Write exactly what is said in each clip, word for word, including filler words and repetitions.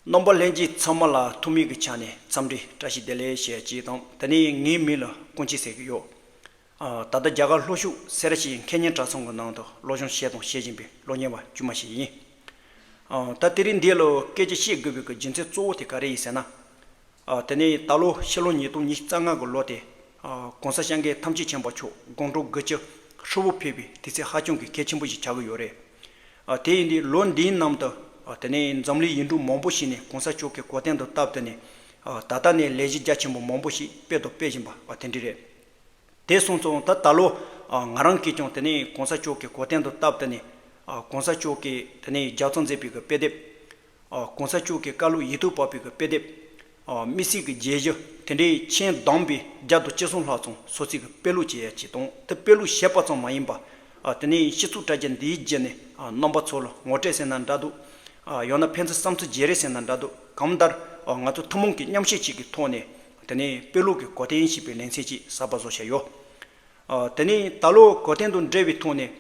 རྣམ་པ་ལྷན་རྒྱས་ཚང་མ་ལ་ཐུགས་སྨོན་གྱི་ཆ་ནས་འཚམས་འདྲི་བཀྲ་ཤིས་བདེ་ལེགས་ཞེས་ཅིག་དང་། དེ་ནས་ངའི་མིང་ལ་ཀུན་སྐྱིད་ཟེར་གྱི་ཡོད། ཨ། ད་ལྟ་རྒྱ་གར་ལྷོ་ཕྱོགས་སེ་ར་བྱེས་མཁས་སྙན་གྲྭ་ཚང་གི་ནང་དུ་སློབ་སྦྱོང་བྱས་དང་བྱེད་བཞིན་པའི་སློབ་གཉེར་བ་དཀྱུས་མ་ཞིག་ཡིན། ཨ། ད་དེ་རིང་འདི་ལ་སྐད་ཆ་བཤད་དགོས་པའི་རྒྱུ་མཚན་གཙོ་བོ་དེ་ག་རེ་ཡིན་ཟེར་ན། ཨ། དེ་ནས་ད་ལོ་ཕྱི་ལོ་ཉིས་སྟོང་ཉི་ཤུ་རྩ་ལྔ་གི་ལོ་དེ། ཨ། གོང་ས་སྐྱབས་མགོན་ཐམས་ཅད་མཁྱེན་པ་མཆོག་དགུང་གྲངས་དགུ་བཅུ་ཧྲིལ་བོ་ཕེབས་པའི་དུས་ཚིགས་ཧ་ཅང་གི་གལ་ཆེན་པོ་ཞིག་ཆགས་ཀྱི་ཡོད་རེད། ཨ། དེ་ཡིན་དུས་ལོ་འདིའི་ནང་དུ། ཨ། དེ་ནས་འཛམ་གླིང་ཡུལ་གྲུ་མང་པོ་ཞིག་ནས་གོང་ས་མཆོག་གི་གོ་སྟོན་དང་སྟབས་བསྟུན་ནས། ཨ། ད་ལྟ་ནས་ལས་གཞི་རྒྱ་ཆེན་པོ་མང་པོ་ཞིག་སྤེལ་དང་སྤེལ་བཞིན་པ། ཨ། དེ་འདྲ་རེད། དེ་སོང་ཙང་ད་ད་ལོ། ཨ། ང་རང་གིས་ཀྱང་དེ་ནས་གོང་ས་མཆོག་གི་གོ་སྟོན་དང་སྟབས་བསྟུན་ནས། ཨ། གོང་ས་མཆོག་གིས་དེ་ནས་ལྗགས་རྩོམ་མཛད་པའི་གི་དཔེ་དེབ། ཨ། གོང་ས་མཆོག་གི་བཀའ་སློབ་ཡིག་ཐོག་ཕབ་པའི་གི་དཔེ་དེབ། ཨ། དམིགས་བསལ་གྱི་རྒྱན་གཞི་དེ་འདྲའི་མཆན་བདམས་པའི་བརྒྱ་དང་བཅུ་གསུམ་ལྷག་ཙམ་སོ་སོས་གི་དཔེ་ཀློག་བྱེད་ཡ་ཅིག་དང་། དེ་དཔེ་ཀློག་བྱས་པ་ཙམ་མ་ཡིན་པ། ཨ། དེ་ནས་སྤྱི་ཚོགས་དྲ་རྒྱ་འདིའི་བརྒྱུད་ནས། ཨ། རྣམ་པ་ཚོ་ལ་ངོ་སྤྲོད་ཟེར་ན་འདྲ་འདུག། ཨ། ཡང་ན་ཕན་ཚུན་བསམ་ཚུལ་བརྗེ་རེས་ཟེར་ན་འདྲ་འདུག། གང་ལྟར། ཨ། ང་ཚོ་ཐུན་མོང་གི་མཉམ་ཤེས་ཅིག་གི་ཐོག་ནས། དེ་ནས་དཔེ་ཀློག་གི་གོ་སྟོན་ཞེས་པའི་ལེ་ཚན་ཅིག་གསར་པ་བཟོ་བཞག་ཡོད། ཨ། དེ་ནས་ད་ལོ་གོ་སྟོན་དང་འབྲེལ་བའི་ཐོག་ནས།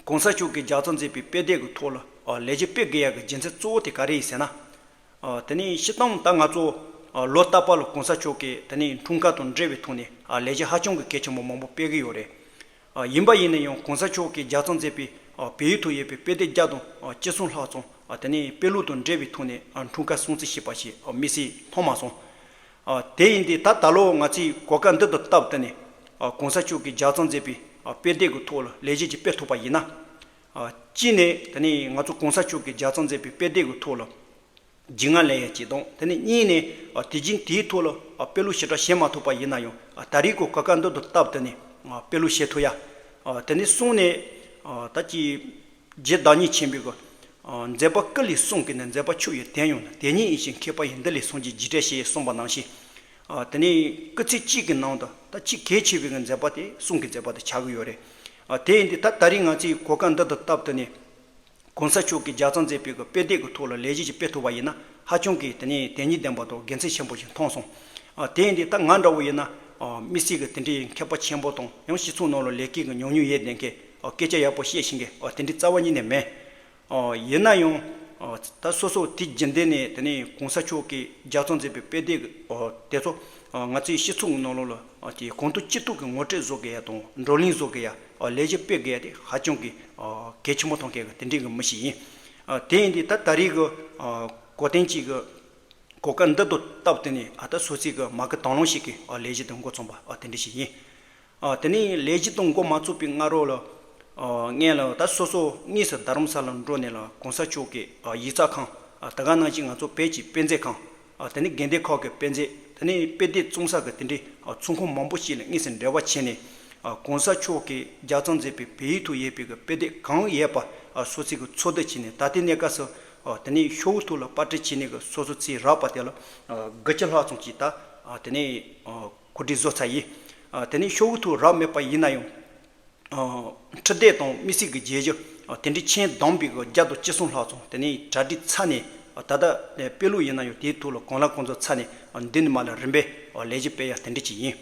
གོང་ས་མཆོག་གིས་ལྗགས་རྩོམ་མཛད་པའི་དཔེ་དེབ་ཀྱི་ཐོག་ལ། ཨ། ལས་གཞི་སྤེལ་དགོས་ཡག་གི་རྒྱུ་མཚན་གཙོ་བོ་དེ་ག་རེ་ཡིན་ཟེར་ན། ཨ། དེ་ནས་སྤྱིར་བཏང་ད་ང་ཚོ། ཨ། ལོ་རྟག་པར་ལ་གོང་ས་མཆོག་གི་དེ་ནས་འཁྲུངས་སྐར་དང་འབྲེལ་བའི་ཐོག་ནས། ཨ། ལས་གཞི་ཧ་ཅང་གི་གལ་ཆེན་པོ་མང་པོ་སྤེལ་གྱི་ཡོད་རེད། ཨ། ཡིན་པ་ཡིན་ན་ཡང་གོང་ས་མཆོག་གིས་ལྗགས་རྩོམ་མཛད་པའི། ཨ། བོད་ཡིག་ཐོག་ཡོད་པའི་དཔེ་དེབ་བརྒྱ་དང་། ཨ། བཅུ་གསུམ་ལྷག་ཙམ། ཨ། དེ་ནས་དཔེ་ཀློག་དང་འབྲེལ་བའི་ཐོག་ནས། ཨ། འཁྲུངས་སྐར་སྲུང་བརྩི་ཞེས་པ་ཞིག། ཨ། དམིགས་བསལ་མཐོང་མ་སོང་། ཨ། དེ་ཡིན་དུས་ད་ད་ལོ་ང་ཚོས་གོ་སྐབས་འདི་དང་སྟབས་བསྟུན་ནས། ཨ། གོང་ས་མཆོག་གིས་ལྗགས་རྩོམ་མཛད་པའི། ཨ། དཔེ་དེབ་ཀྱི་ཐོག་ལ་ལས་གཞི་ཅིག་སྤེལ་ཐུབ་པ་ཡིན་ན། ཨ། གཅིག་ནས་དེ་ནས་ང་ཚོ་གོང་ས་མཆོག་གིས་ལྗགས་རྩོམ་མཛད་པའི་དཔེ་དེབ་ཀྱི་ཐོག་ལ་རྒྱུས་མངའ་ལེན་ཡ་ཅིག་དང་། དེ་ནས་གཉིས་ནས། ཨ། དེ་བཞིན་དེའི་ཐོག་ལ། ཨ། དཔེ་ཀློག་ཞེ་དྲག་བྱེད་མ་ཐུབ་པ་ཡིན་ན་ཡང་། ཨ། ད་རེས་ཀྱི་གོ་སྐབས་འདི་དང་སྟབས་བསྟུན་ནས། ཨ། དཔེ་ཀློག་བྱེད་ཐུབ་ཡ། ཨ། དེ་ནས་གསུམ་ནས། ཨ། ད་ཅིག་རྗེ་བདག་ཉིད་ཆེན་པོས་གི། ཨ། མཛད་པ་སྐུ་ལས་གསུངས་ཀྱི་ནི། མཛད་པ་ཆུ་ཡི་དོན་ཡོད་ན། དེ་ཉིད་ཡིད་བཞིན་མཁས་པ་ཡིས། འདི་ལས་གསུངས་ཀྱི་རྒྱས་བཀྲལ་ཞེས་གསུངས་པ་ནང་བཞིན། ཨ། དེ་ནས་སྐུ་ཚེ་གཅིག་གི་ནང་དུ་ད་ཅིག་གལ་ཆེ་བའི་གི་མཛད་པ་དེ་གསུང་གི་མཛད་པ་དེ་ཆགས་ཀྱི་ཡོད་རེད། ཨ། དེ་ཡིན་དུས་ད་ད་རེས་ང་ཚོས་གོ་སྐབས་འདི་དང་སྟབས་བསྟུན་ནས། གོང་ས་མཆོག་གིས་ལྗགས་རྩོམ་མཛད་པའི་གི་དཔེ་དེབ་ཀྱི་ཐོག་ལ་ལས་གཞི་ཞིག་སྤེལ་ཐུབ་པ་ཡིན་ན། ཧ་ཅང་གི་དེ་ནས་དོན་སྙིང་ལྡན་པ་དང་དགེ་མཚན་ཆེན་པོ་ཞིག་མཐོང་སོང་། ཨ། དེ་ཡིན་དུས་ད་ང་འདྲ་བོ་ཡིན་ན། ཨ། དམིགས་བསལ་གྱི་དེ་འདྲའི་མཁས་པ་ཆེན་པོ་དང་། ཡང་སྤྱི་ཚོགས་ནང་ལ་ལས་ཀའི་གི་ཉམས་མྱོང་ཡོད་ལྡན་མཁན། ཨ། སྐད་ཆ་ཡག་པོ་བཤད་ཤེས་མཁན། ཨ། དེ་འདྲའི་རྩ་བ་ཉིད་ནས་མེད། ཨ། ཡིན་ན་ཡང་། ཨ། ད་སོ་སོ་དེ་རྒྱུན་ལྡན་ནས་དེ་ནས་གོང་ས་མཆོག་གིས་ལྗགས་རྩོམ་མཛད་པའི་དཔེ་དེབ། ཨ། དེ་ཚོ། ཨ། ང་ཚོའི་སྤྱི་ཚོགས་ཀྱི་ནང་ལོགས་ལ། ཨ། དེ་གོང་དུ་སྤྱི་གཏུག་གི་ངོ་སྤྲོད་བཟོ་དགོས་ཡ་དང་། བགྲོ་གླེང་བཟོ་དགོས་ཡ། ཨ། ལས་གཞི་སྤེལ་དགོས་ཡ་དེ་ཧ་ཅང་གི། ཨ། གལ་ཆེན་པོ་མཐོང་མཁན་གྱི་དེ་འདྲའི་གི་མི་ཞིག་ཡིན། ཨ། དེ་ཡིན་དུས་ད་ད་རེས་ཀྱི། ཨ། གོ་སྟོན་གྱི་གི་གོ་སྐབས་འདི་དང་སྟབས་བསྟུན་ནས། ཨ། ད་སོ་སོའི་གི་མ་གི་དང་བླངས་ཤིག་གིས། ཨ། ལས་གཞི་དེ་འགོ་བརྩམས་པ། ཨ། དེ་འདྲ་ཞིག་ཡིན། ཨ། དེ་ནས་ལས་གཞི་དེ་འགོ་མ་བཙུགས་པའི་སྔ་རོལ་ལ། ཨ། སྔོན་ལ་ད་སོ་སོ་དངོས་སུ་རྡ་རམ་ས་ལར་འགྲོ་ནས་ལ་གོང་ས་མཆོག་གི། ཨ། ཡིག་ཚགས་ཁང་། ཨ། དེ་ག་ནང་བཞིན་ང་ཚོ་བོད་ཀྱི་དཔེ་མཛོད་ཁང་། ཨ། དེ་ནས་དགོན་སྡེ་ཁག་གི་དཔེ་མཛོད། དེ་ནས་དཔེ་དེབ་བཙོང་ས་གི་དེ་འདྲའི། ཨ། ཚོང་ཁང་མང་པོ་ཞིག་ལ་དངོས་སུ་འབྲེལ་བ་བྱས་ནས། ཨ། གོང་ས་མཆོག་གིས་ལྗགས་རྩོམ་མཛད་པའི་བོད་ཡིག་ཐོག་ཡོད་པའི་གི་དཔེ་དེབ་གང་ཡོད་པ། ཨ། སོ་སོའི་གི་འཚོལ་བསྡུ་བྱས་ནས། ད་ལྟའི་གནས་སྐབས་སུ། ཨ། དེ་ནས་ཤོག་བུ་ཐོག་ལ་པར་སྐྲུན་བྱས་ནས་གི་སོ་སོ་ཚོས་རག་པ་དེ་ལ། ཨ། དགུ་བཅུ་ལྷག་ཙམ་ཅིག་ད། ཨ། དེ་ནས། ཨ། གོ་སྒྲིག་བཟོ་ཚར་ཡིན། ཨ། དེ་ནས་ཤོག་བུ་ཐོག་རག་མེད་པ་ཡིན་ན་ཡང་། ཨ། འཕྲུལ་དེབ་དང་དམིགས་བསལ་གྱི་རྒྱན་གཞི། ཨ། དེ་འདྲའི་མཆན་བདམས་པའི་གི་བརྒྱ་དང་བཅུ་གསུམ་ལྷག་ཙམ་དེ་ནས་གྲ་སྒྲིག་ཚར་ནས། ཨ། ད་ལྟ་དཔེ་ཀློག་ཡིན་ན་ཡང་དེའི་ཐོག་ལ་གང་ལ་གང་འཚམ་ཚར་ནས། ཨ། འདི་ནས་མར་ལ་རིམ་པས། ཨ། ལས་གཞི་སྤེལ་ཡ་དེ་འདྲ་ཅིག་ཡིན།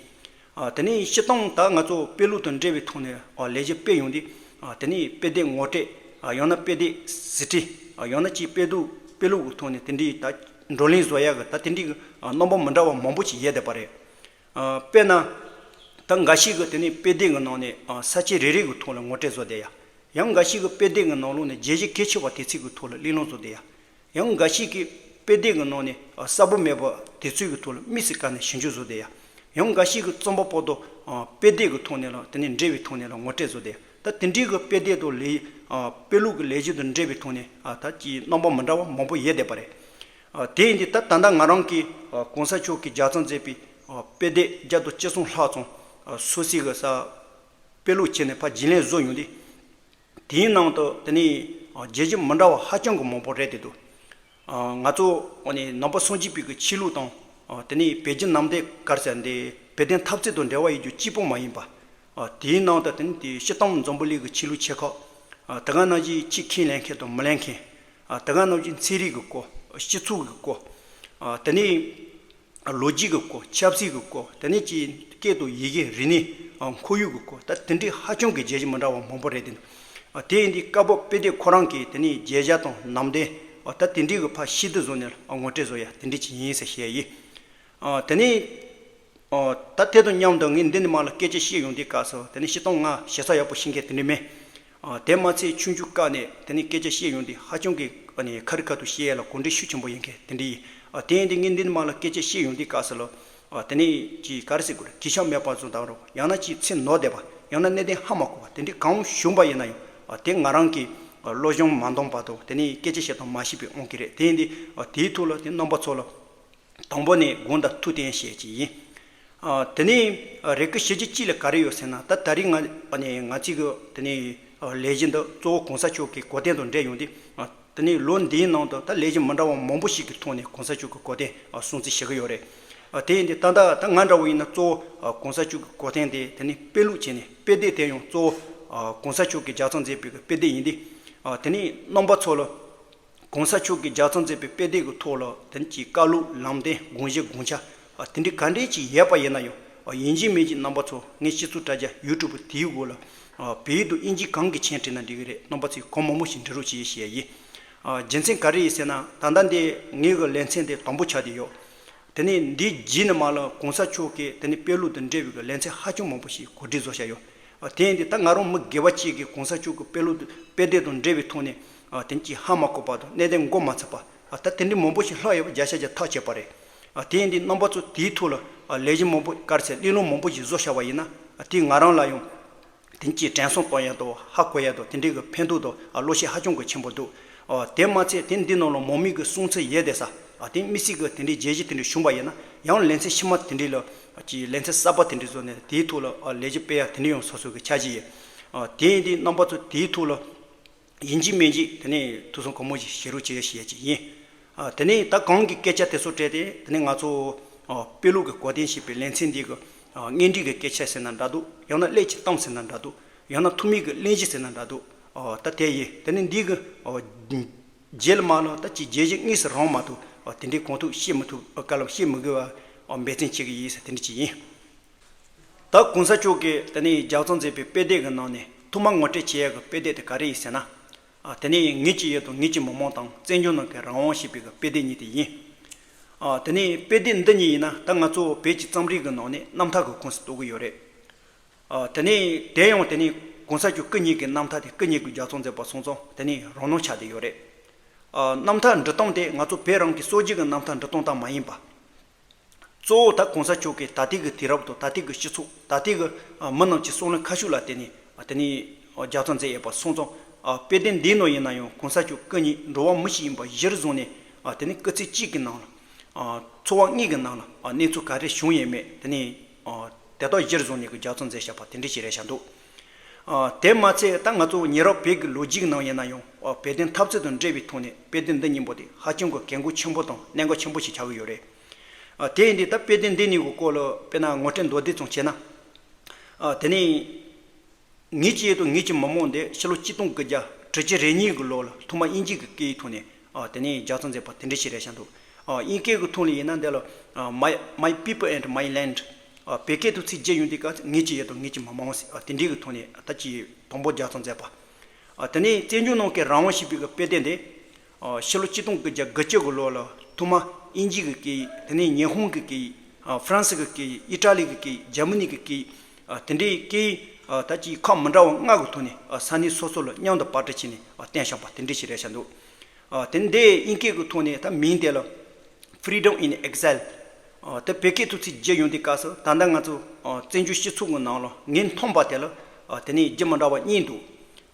ཨ། དེ་ནས་སྤྱིར་བཏང་ད་ང་ཚོ་དཔེ་ཀློག་དང་འབྲེལ་བའི་ཐོག་ནས། ཨ། ལས་གཞི་སྤེལ་ཡོང་དུས། ཨ། དེ་ནས་དཔེ་དེབ་ངོ་སྤྲོད། ཨ། ཡང་ན་དཔེ་དེབ་ཟིན་བྲིས། ཨ། ཡང་ན་ཅིག་དཔེ་དེབ་དཔེ་ཀློག་གི་ཐོག་ནས་དེ་འདྲའི་ད་བགྲོ་གླེང་བཟོ་ཡ་གི་ད་དེ་འདྲའི་གི། ཨ། རྣམ་པ་མི་འདྲ་བ་མང་པོ་ཅིག་ཡོད་བསྡད་པ་རེད། ཨ། དཔེར་ན། ད་འགའ་ཞིག་གིས་དེ་ནས་དཔེ་དེབ་ཀྱི་ནང་ནས། ཨ། ས་བཅད་རེ་རེ་གི་ཐོག་ལ་ངོ་སྤྲོད་བཟོ་བསྡད་ཡ། ཡང་འགའ་ཞིག་གིས་དཔེ་དེབ་ཀྱི་ནང་ལོགས་ནས་བརྗོད་གཞི་གལ་ཆེ་བ་དེ་ཚོའི་གི་ཐོག་ལ་གླེང་སློང་བཟོ་བསྡད་ཡ། ཡང་འགའ་ཞིག་གིས་དཔེ་དེབ་ཀྱི་ནང་ནས། ཨ། གསལ་པོ་མེད་པ་དེ་ཚོའི་གི་ཐོག་ལ་དམིགས་སུ་བཀར་ནས་ཞིབ་འཇུག་བཟོ་བསྡད་ཡ། ཡང་འགའ་ཞིག་གིས་རྩོམ་པ་པོ་དང་། ཨ། དཔེ་དེབ་ཀྱི་ཐོག་ནས་ལ། དེ་ནས་འབྲེལ་བའི་ཐོག་ནས་ལ་ངོ་སྤྲོད་བཟོ་བསྡད་ཡ། ད་དེ་འདྲའི་གི་དཔེ་དེབ་དང་ལས། ཨ། དཔེ་ཀློག་གི་ལས་གཞི་དང་འབྲེལ་བའི་ཐོག་ནས། ཨ། ད་ཅིག་རྣམ་པ་མི་འདྲ་བ་མང་པོ་ཡོད་བསྡད་པ་རེད། ཨ། དེ་ཡིན་དུས་ད་ད་ལྟ་ང་རང་གིས། ཨ། གོང་ས་མཆོག་གིས་ལྗགས་རྩོམ་མཛད་པའི། ཨ། དཔེ་དེབ་བརྒྱ་དང་བཅུ་གསུམ་ལྷག་ཙམ། ཨ། སོ་སོའི་གི་ས་དཔེ་ཀློག་བྱས་ནས་ཕར་བརྒྱུད་ལེན་བཟོས་ཡོང་དུས། དེའི་ནང་དུ་དེ་ནས། ཨ། བརྗོད་གཞི་མི་འདྲ་བ་ཧ་ཅང་གི་མང་པོ་རེད་བསྡད་འདུག། ཨ། ང་ཚོ་ཨ་ནི་ནང་པ་སངས་རྒྱས་པའི་གི་ཆོས་ལུགས་དང་། ཨ། དེ་ནས་བོད་བརྒྱུད་ནང་བསྟན་ག་རེ་ཟེར་འདི་བོད་དོན་འཐབ་རྩོད་དང་འབྲེལ་བ་ཡོད་རྒྱུ་གཅིག་པོ་མ་ཡིན་པ། ཨ། དེའི་ནང་དུ་དེ་ནས་དེ་སྤྱིར་བཏང་འཛམ་བུ་གླིང་གི་ཆོས་ལུགས་ཆེ་ཁག། ཨ། དེ་ག་ནང་བཞིན་ཆོས་ཁས་ལེན་མཁན་དང་མི་ལེན་མཁན། ཨ། དེ་ག་ནང་བཞིན་ཚན་རིག་གི་སྐོར། སྤྱི་ཚོགས་ཀྱི་སྐོར། ཨ། དེ་ནས་ལོ་རྒྱུས་ཀྱི་སྐོར། ཆབ་སྲིད་ཀྱི་སྐོར། དེ་ནས་ཀྱི་སྐད་དང་ཡི་གེ་རིག་གནས། ཨ། ཁོར་ཡུག་གི་སྐོར། ད་དེ་འདྲའི་ཧ་ཅང་གི་བརྗོད་གཞི་མི་འདྲ་བ་མང་པོ་རེད་དེ། དེ་ཡིན་དུས་སྐབས་བབ་དཔེ་དེབ་ཁོ་རང་གི་དེ་ནས་མཇལ་བྱ་དང་ནང་དོན་ད་དེ་འདྲའི་གི་ཕར་ཤེས་བསྡུར་བཟོ་ནས་ངོ་སྤྲོད་བཟོ་ཡ་དེ་འདྲ་ཅིག་ཡིན་ཟེར་བཤད་ཡིན། དེ་ནས་ད་དེ་དང་མཉམ་དུ་ངས་འདི་ནས་མར་ལ་སྐད་ཆ་བཤད་ཡོང་དུས་སྐབས་སུ་དེ་ནས་སྤྱིར་བཏང་ང་ཞེ་ས་ཡག་པོ་ཤེས་མཁན་དེ་འདྲ་མེད། དེ་མ་ཚད་ཆུང་ཆུང་སྐབས་ནས་དེ་ནས་སྐད་ཆ་བཤད་ཡོང་དུས་ཧ་ཅང་གི་ཁ་རི་ཁ་ཐུག་བཤད་ཡ་ལ་གོ་འདྲི་ཤུགས་ཆེན་པོ་ཡོད་མཁན་དེ་འདྲ་ཡིན། དེ་ཡིན་དུས་ངས་འདི་ནས་མར་ལ་སྐད་ཆ་བཤད་ཡོང་དུས་སྐབས་སུ་ལ། དེ་ནས་ཅིག་ག་རེ་ཟེར་དགོས་རེད། གུས་ཞབས་མེད་པ་བཟོ་དང་རོགས། ཡང་ན་ཅིག་ཚིག་ནོར་བསྡད་པ། ཡང་ན་གནད་དོན་ཧ་མ་གོ་བ་དེ་འདྲའི་གང་བྱུང་པ་ཡིན་ན་ཡང་དེ་ང་རང་གི་བློ་སྦྱོང་མ་འདང་པ་དང་དེ་ནས་སྐད་ཆ་བཤད་སྟངས་མ་ཤེས་པའི་དབང་གིས་རེད། དེ་ཡིན་དུས་དེའི་ཐོག་ལ་དེ་རྣམ་པ་ཚོ་ལ་དང་པོ་ནས་དགོངས་དག་ཐུགས་བསྟན་བཤད་ཀྱི་ཡིན། དེ་ནས་རེ་སྐུལ་ཞུ་རྒྱུ་གཅིག་ལ་ག་རེ་ཡོད་ཟེར་ན། ད་ད་རེས་ང་ང་ཚོའི་གི་དེ་ནས་ལས་གཞི་འདི་གཙོ་བོ་གོང་ས་མཆོག་གི་གོ་སྟོན་དང་འབྲེལ་ཡོང་དུས། དེ་ནས་ལོ་འདིའི་ནང་དུ་ད་ལས་གཞི་མི་འདྲ་བ་མང་པོ་ཞིག་གི་ཐོག་ནས་གོང་ས་མཆོག་གི་གོ་སྟོན་སྲུང་བརྩི་ཞུ་གི་ཡོད་རེད། དེ་ཡིན་དུས་ད་ལྟ་ད་ང་འདྲ་བོ་ཡིན་ན་གཙོ་བོ་གོང་ས་མཆོག་གི་གོ་སྟོན་དེ་དེ་ནས་དཔེ་ཀློག་བྱས་ནས་དཔེ་དེབ་དེ་ཡང་གཙོ་བོ་གོང་ས་མཆོག་གིས་ལྗགས་རྩོམ་མཛད་པའི་གི་དཔེ་དེབ་ཡིན་དུས། དེ་ནས་རྣམ་པ་ཚོ་ལ་གོང་ས་མཆོག་གིས་ལྗགས་རྩོམ་མཛད་པའི་དཔེ་དེབ་ཀྱི་ཐོག་ལ་དེ་ནས་ཀྱི་བཀའ་སློབ་ལམ་སྟོན་དགོངས་གཞི་དགོངས་འཆར་དེ་འདྲའི་ག་འདྲས་ཅིག་ཡོད་པ་ཡིན་ན་ཡང་ཡིན་གཅིག་མིན་གཅིག་རྣམ་པ་ཚོ་ངའི་སྤྱི་ཚོགས་དྲ་རྒྱ་ཡུ་ཊུབ་དེའི་འོག་ལ་བོད་ཡིག་དང་དབྱིན་ཇི་གང་གི་མཆན་བྲིས་ན་འགྲིག་གི་རེད། རྣམ་པ་ཚོས་གང་མང་མང་ཞིག་འབྲི་རོགས་བྱེད་ཞེས་ཡིན། རྒྱུ་མཚན་ག་རེ་ཡིན་ཟེར་ན། ད་ལྟ་འདི་ངའི་གི་ལེ་ཚན་དེ་དང་པོ་ཆགས་བསྡད་ཡོད། དེ་ནས་འདིའི་རྗེས་ནས་མར་ལ་གོང་ས་མཆོག་གི་དེ་ནས་དཔེ་ཀློག་དང་འབྲེལ་བའི་གི་ལེ་ཚན་ཧ་ཅང་མང་པོ་ཞིག་གོ་སྒྲིག་བཟོ་བྱས་ཡོད། དེ་ཡིན་དུས་ད་ང་རང་མི་སྒེར་བ་གཅིག་གིས་གོང་ས་མཆོག་གི་དཔེ་ཀློག་དང་དཔེ་དེབ་དང་འབྲེལ་བའི་ཐོག་ནས་དེ་ནས་ཀྱི་ཧ་མ་གོ་བ་དང་གནད་དོན་མགོ་མ་ཚོས་པ། ད་དེ་འདྲའི་མང་པོ་ཞིག་ལྷག་ཡོད་པ་བརྒྱ་ཆ་བརྒྱ་ཐག་ཆོད་པ་རེད། དེ་ཡིན་དུས་རྣམ་པ་ཚོ་དེའི་ཐོག་ལ་ལས་གཞི་མང་པོ་ག་རེ་ཟེར་གླེང་སློང་མང་པོ་ཞིག་བཟོ་བྱས་པ་ཡིན་ན་དེས་ང་རང་ལ་ཡང་དེ་ནས་ཀྱི་དྲན་གསོ་གཏོང་ཡ་དང་ཧ་གོ་ཡ་དང་དེ་འདྲའི་གི་ཕན་ཐོགས་དང་བློ་ཤེད་ཧ་ཅང་གི་ཆེན་པོ་འདུག་དེ་མ་ཚད་དེ་འདི་ནང་ལ་མང་མོས་ཀྱི་གསུང་ཚུལ་ཡོད་བསྡད་ས། དེ་དམིགས་བསལ་གྱི་དེ་འདྲའི་བརྗོད་གཞི་དེ་འདྲ་བྱུང་བ་ཡིན་ན་ཡང་ལེ་ཚན་ཕྱི་མ་དེ་འདྲའི་ལ་ཀྱི་ལེ་ཚན་གསར་པ་དེ་འདྲ་བཟོས་ནས་དེའི་ཐོག་ལ་ལས་གཞི་སྤེལ་ཡ་དེ་འདྲ་ཡང་སོ་སོ་གི་འཆར་གཞི་ཡོད། དེ་ཡིན་དུས་རྣམ་པ་ཚོ་དེའི་ཐོག་ལ་ཡིན་གཅིག་མིན་གཅིག་དེ་ནས་ཐུགས་བསམ་གང་མང་ཞིག་བཞེས་རོགས་བྱེད་ཞེས་ཀྱི་ཡིན། དེ་ནས་ད་གོང་གི་སྐད་ཆ་དེ་ཚོ་སྤྲད་དེ་དེ་ནས་ང་ཚོ་དཔེ་ཀློག་གི་གོ་སྟོན་ཞེས་པའི་ལེ་ཚན་འདི་གི་སྙན་སྒྲོན་གྱི་སྐད་ཆ་ཟེར་ན་འདྲ་འདུག་ཡང་ན་སླད་ཀྱི་གཏམ་ཟེར་ན་འདྲ་འདུག་ཡང་ན་ཐུམ་མེད་ཀྱི་གླེང་གཞི་ཟེར་ན་འདྲ་འདུག་ད་དེ་ཡིན། དེ་ནས་འདི་གི་རྗེས་ལ་མར་ལ་ད་ཅིག་བརྗོད་གཞི་དངོས་སུ་རང་མ་ཐུབ་དེ་འདྲའི་གང་ཐུབ་བཤད་མི་ཐུབ་བཀའ་སློབ་བཤད་མི་དགོས་པ་འབད་བརྩོན་བྱེད་ཀྱི་ཡིན་ཟེར་དེ་འདྲ་ཅིག་ཡིན། ད་གོང་ས་མཆོག་གིས་དེ་ནས་ལྗགས་རྩོམ་མཛད་པའི་དཔེ་དེབ་ཀྱི་ནང་ནས་ཐོག་མར་ངོ་སྤྲོད་བྱེད་ཡག་གི་དཔེ་དེབ་དེ་ག་རེ་ཡིན་ཟེར་ན། དེ་ནས་ངེད་ཀྱི་ཡུལ་དང་ངེད་ཀྱི་མི་དམངས་དང་བཙན་བྱོལ་ནང་གི་རང་དབང་ཞེས་པའི་གི་དཔེ་དེབ་གཉིས་དེ་ཡིན། དེ་ནས་དཔེ་དེབ་འདི་གཉིས་ཡིན་ན་ད་ང་ཚོ་བོད་ཀྱི་རྩོམ་རིག་གི་ནང་ནས་རྣམ་ཐར་གྱི་ཁོངས་སུ་གཏོགས་ཀྱི་ཡོད་རེད། དེ་ནས་དེ་ཡང་དེ་ནས་གོང་ས་མཆོག་སྐུ་ཉིད་ཀྱི་རྣམ་ཐར་དེ་སྐུ་ཉིད་ཀྱིས་ལྗགས་རྩོམ་མཛད་པ་སོང་ཙང་དེ་ནས་རང་སྣང་ཆགས་བསྡད་ཡོད་རེད། རྣམ་ཐར་འབྲི་སྟངས་དེ་ང་ཚོ་བོད་རང་གི་སྲོལ་རྒྱུན་གྱི་རྣམ་ཐར་འབྲི་སྟངས་ལྟར་མ་ཡིན་པ། གཙོ་བོ་ད་གོང་ས་མཆོག་གིས་ད་ལྟའི་གི་དུས་རབས་དང་ད་ལྟའི་གི་སྤྱི་ཚོགས་ད་ལྟའི་གི་མི་རྣམས་ཀྱི་བསམ་བློ་ཁ་ཕྱོགས་ལ་བརྟེན་ནས་དེ་ནས་ལྗགས་རྩོམ་མཛད་ཡོད་པ་སོང་ཙང་། དཔེ་དེབ་འདིའི་ནང་ཡིན་ན་ཡང་གོང་ས་མཆོག་སྐུ་ཉིད་འགྲོ་བ་མི་ཞིག་ཡིན་པ་གཞིར་བཟུང་ནས་དེ་ནས་སྐུ་ཚེ་གཅིག་གི་ནང་ལ་འཚོ་བ་དངོས་ཀྱི་ནང་ལ་གནས་ཚུལ་ག་རེ་བྱུང་ཡོད་མེད་དེ་ནས་དེ་དག་གཞིར་བཟུང་ནས་ཀྱི་ལྗགས་རྩོམ་མཛད་བཞག་པ་དེ་འདྲ་ཞིག་རེད་བཞག་འདུག་དེ་མ་ཚད་ད་ང་ཚོ་ཉེ་རབས་བོད་ཀྱི་ལོ་རྒྱུས་ཀྱི་ནང་ཡིན་ན་ཡང་བོད་དོན་འཐབ་རྩོད་དང་འབྲེལ་བའི་ཐོག་ནས་དཔེ་དེབ་འདི་གཉིས་པོ་དེ་ཧ་ཅང་གི་གལ་འགངས་ཆེན་པོ་དང་གནད་འགག་ཆེན་པོ་ཞིག་ཆགས་ཀྱི་ཡོད་རེད། དེ་ཡིན་དུས་ད་དཔེ་དེབ་འདི་གཉིས་ཀྱི་སྐོར་ལ་དཔེར་ན་ངོ་སྤྲོད་མདོར་བསྡུས་ཙམ་བྱས་ན། དེ་ནས་ངེད་ཀྱི་ཡུལ་དང་ངེད་ཀྱི་མི་དམངས་འདི་ཕྱི་ལོ་ཆིག་སྟོང་དགུ་བརྒྱ་དྲུག་ཅུ་རེ་གཉིས་ཀྱི་ལོ་ལ་ཐོག་མར་དབྱིན་ཇི་གི་སྐད་ཡིག་ཐོག་ནས་དེ་ནས་ལྗགས་རྩོམ་མཛད་པ་དེ་འདྲ་ཞིག་རེད་བཞག་འདུག་དབྱིན་སྐད་ཀྱི་ཐོག་ནས་ཡིན་ན་འདི་ལ་My My People and My Land། བོད་སྐད་དུ་ཚིག་བརྗེ་ཡོང་དུས་སྐབས་ངེད་ཀྱི་ཡུལ་དང་ངེད་ཀྱི་མི་དམངས་ཟེར་དེ་འདྲའི་གི་ཐོག་ནས་ད་ཅིག་དང་པོ་ལྗགས་རྩོམ་མཛད་པ། དེ་ནས་བཙན་བྱོལ་ནང་གི་རང་དབང་ཞེས་པའི་གི་དཔེ་དེབ་འདི། ཕྱི་ལོ་ཆིག་སྟོང་དགུ་བརྒྱ་དགུ་བཅུ་གི་ལོ་ལ་ཐོག་མ་དབྱིན་ཇི་གི་སྐད་ཡིག་དེ་ནས་ཉི་ཧོང་གི་སྐད་ཡིག་ཧྥ་རན་སི་གི་སྐད་ཡིག་ཨི་ཊ་ལི་གི་སྐད་ཡིག་འཇར་མ་ནི་གི་སྐད་ཡིག་དེ་འདྲའི་སྐད་ཡིག་ད་ཅིག་ཁག་མི་འདྲ་བ་ལྔ་གི་ཐོག་ནས་ས་གནས་སོ་སོ་ལ་མཉམ་དུ་པར་སྐྲུན་བྱས་ནས་བསྟན་བཞག་པ་དེ་འདྲ་ཞིག་རེད་བཞག་འདུག་དེ་འདི་དབྱིན་སྐད་ཀྱི་ཐོག་ནས་ད་མིང་དེ་ལ་Freedom in Exile། དེ་བོད་སྐད་དུ་ཚིག་བརྗེ་ཡོང་དུས་སྐབས་སུ་ད་ལྟ་ང་ཚོ་བཙན་བྱོལ་སྤྱི་ཚོགས་ཀྱི་ནང་ལ་ངས་མཐོང་པ་དེ་ལ་དེ་ནས་རྒྱུ་མི་འདྲ་བ་གཉིས་འདུག་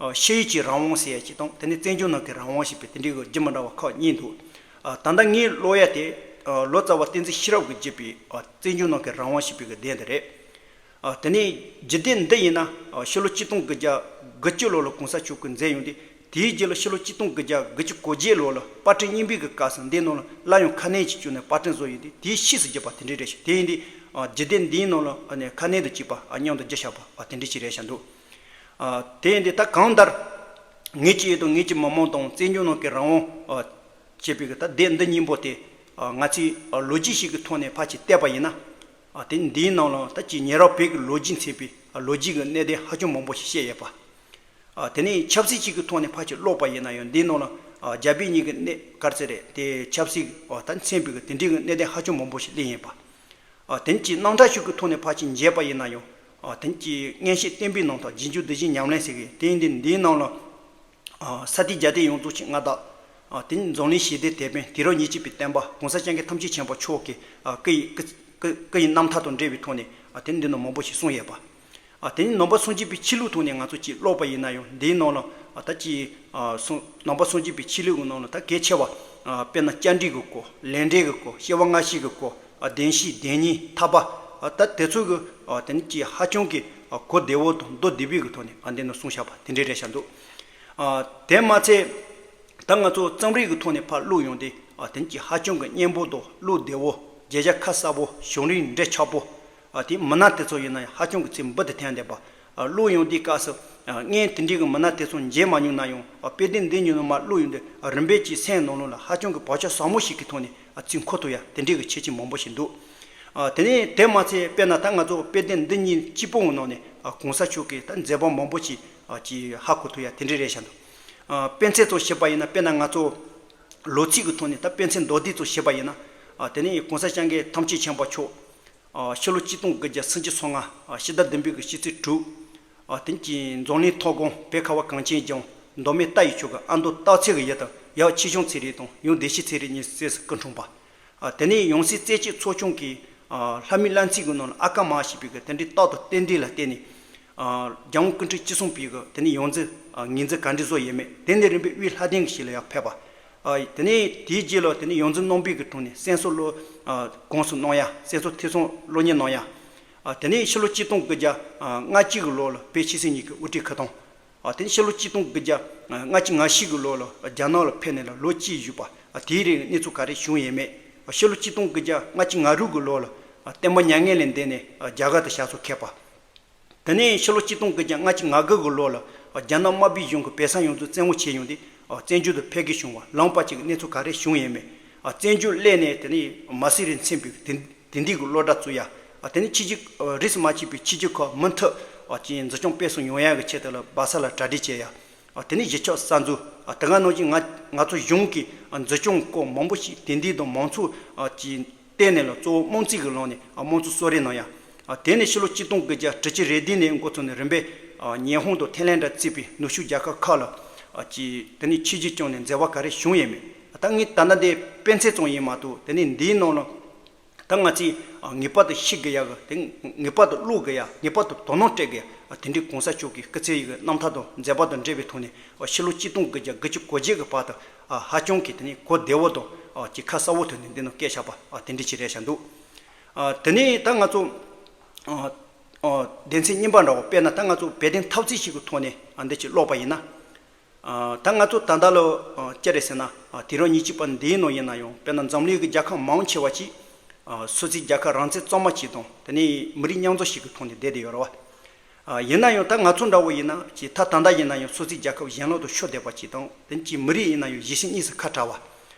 ཕྱི་ཡུལ་གྱི་རང་དབང་ཟེར་ཡ་གཅིག་དང་དེ་ནས་བཙན་བྱོལ་ནང་གི་རང་དབང་ཞེས་པའི་དེ་འདྲའི་གི་རྒྱུ་མི་འདྲ་བ་ཁག་གཉིས་འདུག་ད་ལྟ་ངས་ཀློག་ཡ་དེ་ལོ་ཙཱ་བ་བསྟན་འཛིན་ཤེས་རབ་ཀྱིས་བརྒྱུད་པའི་བཙན་བྱོལ་ནང་གི་རང་དབང་ཞེས་པའི་གི་དེབ་འདི་རེད། དེ་ནས་རྒྱུན་ལྡན་འདི་ཡིན་ན་ཕྱི་ལོ་ཆིག་སྟོང་དགུ་བརྒྱ་དགུ་བཅུ་ལོ་ལ་གོང་ས་མཆོག་གིས་མཛད་ཡོང་དུས་དེའི་རྗེས་ལ་ཕྱི་ལོ་ཆིག་སྟོང་དགུ་བརྒྱ་དགུ་བཅུ་གོ་བརྒྱད་ལོ་ལ་པར་སྐྲུན་གཉིས་པའི་གི་སྐབས་སུ་འདིའི་ནང་ལ་སླར་ཡང་ཁ་སྣོན་ཅིག་བྱུང་ནས་པར་སྐྲུན་བཟོ་ཡོང་དུས་དེའི་ཕྱིས་སུ་བརྒྱབ་པ་དེ་འདྲ་རེད་ཤག་དེ་ཡིན་དུས་རྒྱུན་ལྡན་འདིའི་ནང་ལ་ཁ་སྣོན་དང་བཅས་པ་མཉམ་དུ་བརྒྱབ་བཞག་པ་དེ་འདྲ་ཞིག་རེད་བཞག་འདུག་དེ་ཡིན་དུས་ད་གང་ལྟར་ངེད་ཀྱི་ཡུལ་དང་ངེད་ཀྱི་མི་དམངས་དང་བཙན་བྱོལ་ནང་གི་རང་དབང་ཅེས་པའི་གི་ད་དེབ་འདི་གཉིས་པོ་དེ་ང་ཚོས་ལོ་རྒྱུས་ཤིག་གི་ཐོག་ནས་ཕར་ཅིག་བལྟས་པ་ཡིན་ན། དེ་འདིའི་ནང་ལ་ད་ཅིག་ཉེ་རབས་བོད་ཀྱི་ལོ་རྒྱུས་མཚོན་པའི་ལོ་རྒྱུས་ཀྱི་གནད་དོན་ཧ་ཅང་མང་པོ་ཞིག་བཤད་ཡོད་པ། ཨ་དེ་ནས་ཆབ་སྲིད་ཅིག་གི་ཐོག་ནས་ཕར་ཅིག་ཀློག་པ་ཡིན་ན་ཡང་འདིའི་ནང་ལ་ཨ་རྒྱ་བོད་གཉིས་ཀྱི་གནས་ག་རེ་ཟེར་རེད་དེ་ཆབ་སྲིད་ཨ་ད་མཚན་པའི་གི་དེ་འདྲའི་གི་གནད་དོན་ཧ་ཅང་མང་པོ་ཞིག་གླེང་ཡིན་པ། ཨ་དེ་ནས་ཅིག་རྣམ་ཐར་ཤོག་གི་ཐོག་ནས་ཕར་ཅིག་མཇལ་པ་ཡིན་ན་ཡང་ཨ་དེ་ནས་ཅིག་མངོན་ཤེས་བསྟན་པའི་རྣམ་ཐར་རྗེས་འཇུག་བདུད་བཞིའི་ཉམས་ལེན་ཟེར་གི་དེ་ཡིན་དུས་འདིའི་ནང་ལ། ཨ་ས་སྟེང་རྒྱ་སྡེ་ཡོངས་རྫོགས་ཀྱི་མངའ་བདག་ཨ་དེ་ནི་འཛམ་གླིང་ཞི་བདེའི་དེད་དཔོན་དུས་རབས་ཉེར་གཅིག་པའི་བསྟན་པ་གོང་ས་སྐྱབས་མགོན་ཐམས་ཅད་མཁྱེན་པ་མཆོག་གི་ཨ་སྐུ་ཡི་སྐུ་སྐུ་སྐུ་ཡི་རྣམ་ཐར་དང་འབྲེལ་བའི་ཐོག་ནས་ཨ་དེ་ནི་འདི་ནང་མང་པོ་ཞིག་གསུངས་ཡོད་པ། ཨ་དེ་ནི་ནང་པ་སངས་རྒྱས་པའི་ཆོས་ལུགས་ཐོག་ནས་ང་ཚོ་ཅིག་ཀློག་པ་ཡིན་ན་ཡང་འདིའི་ནང་ལ་ཨ་ད་ཅིག་ཨ་སངས་ནང་པ་སངས་རྒྱས་པའི་ཆོས་ལུགས་ཀྱི་ནང་ལ་ད་གལ་ཆེ་བ་ཨ་དཔེར་ན་སྐྱབས་འགྲོའི་གི་སྐོར་ལས་འབྲས་ཀྱི་སྐོར་སྐྱེ་བ་སྔ་ཕྱི་གི་སྐོར་ཨ་བདེན་བཞི་བདེན་གཉིས་ཐར་པ་ཨ་ད་དེ་ཚོ་གི་ཨ་དེ་ནི་ཅིག་ཧ་ཅང་གི་ཨ་གོ་བདེ་བོ་དང་མདོ་བདེ་བོའི་གི་ཐོག་ནས་ཨ་འདི་ནང་གསུངས་བཞག་པ་དེ་འདྲའི་རེད་བཞག་འདུག་ཨ་དེ་མ་ཚད། ད་ང་ཚོ་རྩོམ་རིག་གི་ཐོག་ནས་ཕར་བླུགས་ཡོང་དུས་ཨ་དེ་ནི་ཅིག་ཧ་ཅང་གི་སྙན་པོ་དང་གློག་བདེ་བོ་མཇལ་བྱ་ཁ་གསལ་པོ་བྱུང་རིམ་འབྲེལ་ཆགས་པོ་ཨ་དེ་མི་སྣ་དེ་ཚོ་ཡིན་ན་ཡང་ཧ་ཅང་གི་ཚིག་འབུར་དུ་ཐོན་བསྡད་པ་ཨ་བླུགས་ཡོང་དུས་སྐབས་སུ་ཨ་སྔོན་དེ་འདྲའི་གི་མི་སྣ་དེ་ཚོ་མཇལ་མ་མྱོང་ན་ཡང་ཨ་དཔེ་དེབ་འདི་ཉིད་ནས་མར་བླུགས་ཡོང་དུས་ཨ་རིམ་པས་ཀྱི་སེམས་ནང་ལོགས་ལ་ཧ་ཅང་གི་བག་ཆགས་ཟབ་མོ་ཞིག་གི་ཐོག་ནས་ཨ་ཚིག་འཁོར་ཐུབ་ཡ་དེ་འདྲའི་གི་ཁྱད་ཆོས་མང་པོ་ཞིག་འདུག་ཨ་དེ་ནས་དེ་མ་ཚད་དཔེར་ན་ད་ང་ཚོ་དཔེ་དེབ་འདི་གཉིས་གཅིག་པོའི་ནང་ནས་ཨ་གོང་ས་མཆོག་གི་ད་མཛད་པ་མང་པོ་ཞིག་ཨ་ཅིག་ཧ་གོ་ཐུབ་ཡ་དེ་འདྲའི་རེད་བཞག་འདུག་ཨ་དཔེ་མཚོན་ཙམ་བཤད་པ་ཡིན་ན་དཔེར་ན་ང་ཚོ་ལོ་ཚིགས་ཀྱི་ཐོག་ནས་ད་དཔེ་མཚོན་མདོར་བསྡུས་ཙམ་བཤད་པ་ཡིན་ན་ཨ་དེ་ནས་གོང་ས་སྐྱབས་མགོན་ཐམས་ཅད་མཁྱེན་པ་མཆོག་ཨ་ཕྱི་ལོ་ཆིག་སྟོང་དགུ་བརྒྱ་སུམ་ཅུ་སོ་ལྔ་ཨ་ཕྱི་ཟླ་བདུན་པའི་གི་ཕྱི་ཚེས་དྲུག་ཨ་དེ་ནས་ཀྱི་འཛམ་གླིང་མཐོ་སྒང་བོད་ཁ་བ་གངས་ཅན་ལྗོངས་མདོ་སྨད་རྟ་ཡི་ཆུ་ཁ་ཨ་མདོ་སྟག་འཚེར་གྱི་ཡུལ་དུ་ཡབ་ཆོས་སྐྱོང་ཚེ་རིང་དང་ཡུམ་བདེ་ཆེན་ཚེ་རིང་གཉིས་སྲས་སུ་སྐུ་འཁྲུངས་པ། ཨ་དེ་ནས་ཡང་སྲིད་རྩེ་གཅིག་ཚོགས་ཆུང་གིས་ཨ་ལྷ་མིའི་བླ་མཚན་གྱི་ནང་ལ་ཨ་ཀ་མ་ཞེས་པའི་གི་དེ་འདྲའི་རྟགས་དང་རྟེན་འབྲེལ་ལ་བརྟེན་ནས་ཨ་རྒྱལ་དབང་སྐུ་ཕྲེང་བཅུ་གསུམ་པའི་གི་དེ་ནས་ཡོངས་འཛིན་ཨ་ངོས་འཛིན་ག་འདྲ་བཟོ་ཡས་མེད་དེ་ནས་རིམ་པས་དབུས་ལྷ་ལྡན་གྱི་ཞིང་ལ་ཡར་ཕེབས་པ། ཨ་དེ་ནས་དེའི་རྗེས་ལ་དེ་ནས་ཡོངས་འཛིན་རྣམ་པའི་གི་དྲུང་ནས་བསྟན་སྲུང་སློབ་ཨ་དགོངས་སུ་གནང་ཡ་བསྟན་སྲུང་ཐོས་བསམ་སློབ་གཉེར་གནང་ཡ། ཨ་དེ་ནས་ཕྱི་ལོ་ཆིག་སྟོང་དགུ་བརྒྱ་ཨ་ལྔ་གཅིག་གི་ལོ་ལ་བོད་ཆོས་སྲིད་གཉིས་ཀྱི་དབུ་ཁྲིད་ཁ་ཐོན། ཨ་དེ་ནས་ཕྱི་ལོ་ཆིག་སྟོང་དགུ་བརྒྱ་ལྔ་བཅུ་ང་བཞི་གི་ལོ་ལ་རྒྱ་ནག་ལ་ཕེབས་ནས་ལ་ལོ་གཅིག་བཞུགས་པ། ཨ་དེའི་རིང་གནས་ཚུལ་ག་རེ་བྱུང་ཡོད་མེད། ཨ་ཕྱི་ལོ་ཆིག་སྟོང་དགུ་བརྒྱ་ལྔ་བཅུ་ང་དྲུག་གི་ལོ་ལ་ཨ་བསྟན་པ་མྱ་ངན་ལས་འདས་ནས་ཨ་རྒྱ་གར་དུ་ཞག་སོ་འཁེལ་བ། དེ་ནས་ཕྱི་ལོ་ཆིག་སྟོང་དགུ་བརྒྱ་ལྔ་བཅུ་ང་དགུ་གི་ལོ་ལ་ཨ་རྒྱ་ནག་དམར་པོའི་གཞུང་གིས་བོད་ས་ཡོངས་རྫོགས་བཙན་དབང་བྱས་ཡོང་དུས་ཨ་བཙན་བྱོལ་དུ་ཕེབས་དགོས་བྱུང་བ་ལངས་པ་བཅས་ཀྱི་གནས་ཚུལ་ག་རེ་བྱུང་ཡོད་མེད། ཨ་བཙན་བྱོལ་སླེབས་ནས་དེ་ནས་མ་སི་རི་མཚན་པའི་དེ་དེ་འདྲའི་གི་སློབ་གྲྭ་བཙུགས་ཡ། ཨ་དེ་ནས་ཕྱི་རྒྱལ་ཨ་རིས་མ་ཆད་པའི་ཕྱི་རྒྱལ་ཁག་མུ་མཐུད་ཨ་ཅིག་འཛིན་སྐྱོང་སྤེལ་གསུམ་ཡོང་ཡ་གི་ཆེད་དུ་ལ་སྦ་ས་ལ་གྲ་སྒྲིག་བྱས་ཡ། ཨ་དེ་ནས་གཞིས་ཆགས་གསར་འཛུགས། ཨ་དེ་ག་ནང་བཞིན་ང་ང་ཚོ་གཞུང་གི་ཨ་འཛིན་སྐྱོང་སྐོར་མང་པོ་ཞིག་དེ་འདྲའི་དང་མང་ཚོགས་ཨ་ཅིག་བསྟེན་ནས་ལ་གཙོ་བོ་དམངས་གཙོའི་གི་ལམ་ནས་ཨ་དམངས་གཙོ་གསོལ་རས་གནང་ཡ། ཨ་དེ་ནས་ཕྱི་ལོ་ཆིག་སྟོང་དགུ་བརྒྱ་དྲུག་ཅུ་རེ་བདུན་ནས་འགོ་བཙུགས་ནས་རིམ་པས་ཨ་ཉི་ཧོང་དང་ཐའི་ལེན་ཌ་བརྩིས་པའི་ནུབ་ཕྱོགས་རྒྱལ་ཁབ་ཁག་ལ་ཨ་ཅིག་དེ་ནས་ཆོས་བརྒྱུད་སྐྱོང་ནས་མཛད་པ་ག་རེ་བྱུང་ཡོད་མེད། ད་ངས་ད་ལྟ་འདི་དཔེ་མཚོན་ཙམ་ཡིན་མ་གཏོགས་དེ་ནས་འདིའི་ནང་ལ་ད་ང་ཚོས་ཨ་ངེས་པར་དུ་ཤེས་དགོས་ཡ་གི་དེ་ངེས་པར་དུ་ཀློག་དགོས་ཡ་ངེས་པར་དུ་དོ་སྣང་སྤྲད་དགོས་ཡ་དེ་འདྲའི་གོང་ས་མཆོག་གི་སྐུ་ཚེ་ཡི་གི་རྣམ་ཐར་དང་མཛད་པ་དང་འབྲེལ་བའི་ཐོག་ནས་ཨ་ཕྱི་ལོ་ཆིག་སྟོང་དགུ་བརྒྱ་དགུ་བཅུ་གོ་བརྒྱད་ཀྱི་བར་དུ་ཨ་ཧ་ཅང་གི་དེ་ནས་གོ་བདེ་བོ་དང་ཨ་ཅིག་ཁ་གསལ་བོ་ཐོག་ནས་འདི་ནང་བཀོད་བཞག་པ་ཨ་དེ་འདྲ་ཅིག་རེད་བཞག་འདུག་ཨ་དེ་ནས་ད་ང་ཚོ་ཨ་ཨ་སྡེ་ཚན་གཉིས་པ་འདྲ་བོ་དཔེར་ན་ད་ང་ཚོ་བོད་དོན་འཐབ་རྩོད་ཞིག་གི་ཐོག་ནས་ཨ་འདི་ཅིག་ཀློག་པ་ཡིན་ན། ཨ་ད་ང་ཚོ་ད་ལྟ་ལོ་ཨ་ཅི་རེད་ཟེར་ན་ཨ་དུས་རབས་ཉེར་གཅིག་པ་འདིའི་ནང་ཡིན་ན་ཡང་དཔེར་ན་འཛམ་གླིང་གི་རྒྱལ་ཁབ་མང་ཆེ་བ་ཅིག་ཨ་སོ་སོའི་རྒྱལ་ཁབ་རང་བཙན་གཙང་མ་ཅིག་དང་དེ་ནས་མི་རིགས་མཉམ་འཛོམས་ཤིག་གི་ཐོག་ནས་བསྡད་བསྡད་ཡོད་རེད་བ། ཨ་ཡིན་ན་ཡང་ད་ང་ཚོ་འདྲ་བོ་ཡིན་ན་ཅིག་ད་ད་ལྟ་ཡིན་ན་ཡང་སོ་སོའི་རྒྱལ་ཁབ་གཞན་ལོག་ཏུ་ཤོར་བསྡད་པ་ཅིག་དང་དེ་ནས་ཅིག་མི་རིགས་ཡིན་ན་ཡང་གཞིས་བྱེས་གཉིས་སུ་ཁ་བྲལ་བ།